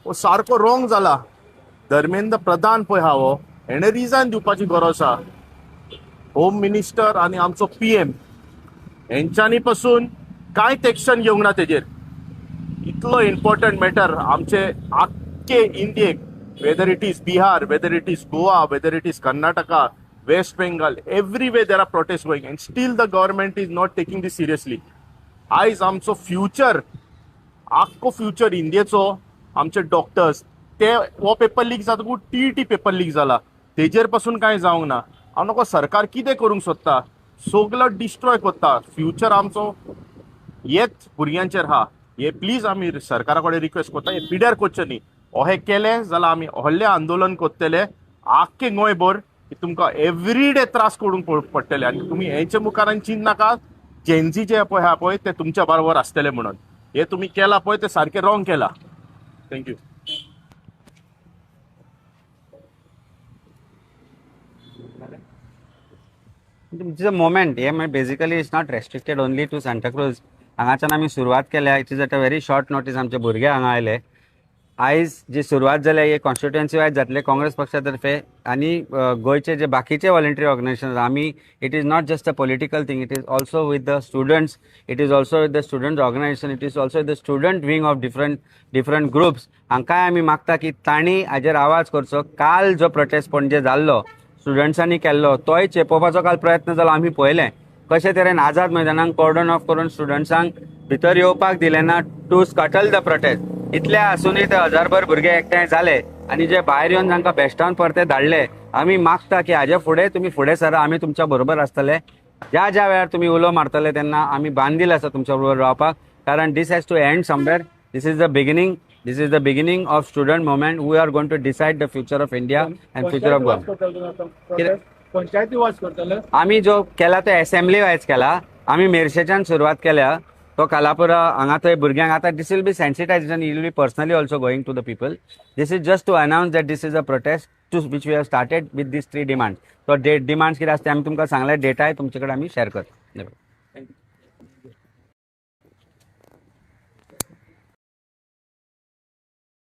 हो सारको रोंग जाला. धर्मेंद्र प्रधान पळय आहा हो, हेणें रिजायन दिवपाची गरज आसा. होम मिनिस्टर आनी आमचो PM हेंच्यांनी पसून कांयच एक्शन घेवंक ना तेजेर. इतलो इम्पॉर्टंट मॅटर आमचे आख्खे इंडियेक, whether it is Bihar, whether it is Goa, whether it is Karnataka, West Bengal, everywhere there are protest going and still the government is not taking this seriously. आयज आमचो future, आख्खो future इंडियेचो, आमचे doctors, ते हो paper leak जातकूच TET paper leak जाला, तेजेर पासून कांय जावंक ना. हांव नको सरकार कितें करूंक सोदता, सगलो डिस्ट्रॉय करता फ्युचर आमचो, येत भुरग्यांचेर आहा. हे प्लीज आमी सरकारा कडेन रिक्वेस्ट करता, हे पिड्यार करचें न्ही. अहें केलें जाल्यार आमी व्हडलें आंदोलन करतले आख्खे गोंयभर, की तुमकां एवरीडे त्रास करूंक पडटले. आनी तुमी हेंचे मुखार आनी चिंतनाका, जेनजी जे पळय आहा पळय ते तुमच्या बरोबर आसतले म्हणून. हे तुमी केलां पळय ते सारकें रोंग केलां. Thank you. It's a moment हे म्हणजे basically it's not restricted only to Santacruz. हांगाच्यान आमी सुरवात केल्या, it is at a very short notice. आमचे भुरगे हांगा आयले. आयज जी सुरवात जाल्या हे कॉन्स्टिट्युएन्सी वायज जातले काँग्रेस पक्षा तर्फे आनी गोंयचे जे बाकीचे व्हॉलंटरी ऑर्गनायझेशन आमी, it is not just a political thing, it is also with the students, it is also with the student organisation, it is also with the student wing of different different groups. हांकांय आमी मागता की तांणी हाजेर आवाज करचो. काल जो protest Panaji जाल्लो स्टुडंट्सांनी केल्लो तोय चेपोवपाचो काल प्रयत्न जालो. आमी पळयलें कशे तरेन आझाद मैदानाक कॉर्डन ऑफ करून स्टुडंट्सांक भितर येवपाक दिलें ना टू स्कटल the protest. इतले आसूनय ते हजारभर भुरगे एकठांय जाले आनी जे भायर येवन तांकां बेश्टावन परते धाडले. आमी मागता की हाजे फुडें तुमी फुडें सरा, आमी तुमच्या बरोबर आसतले. ज्या ज्या वेळार तुमी उलो मारतले तेन्ना आमी बांदील आसा तुमच्या बरोबर रावपाक, कारण this has to end somewhere. This is the beginning, this is the beginning of student movement. We are going to decide the future of India and future of Goa. पंचायती वाज करतले आमी जो केला तो एसेंब्ली वायज केला. आमी मेरशेच्यान सुरवात केल्या, तो कालापुरा हांगा थंय भुरग्यांक. आतां this will be sensitisation, you will be personally also going to the people. This is just to announce that this is a protest to which we have started with these 3 demands. तो demands कितें आसा ते आमी तुमकां सांगले, डेटाय तुमचे कडेन आमी शेअर करता.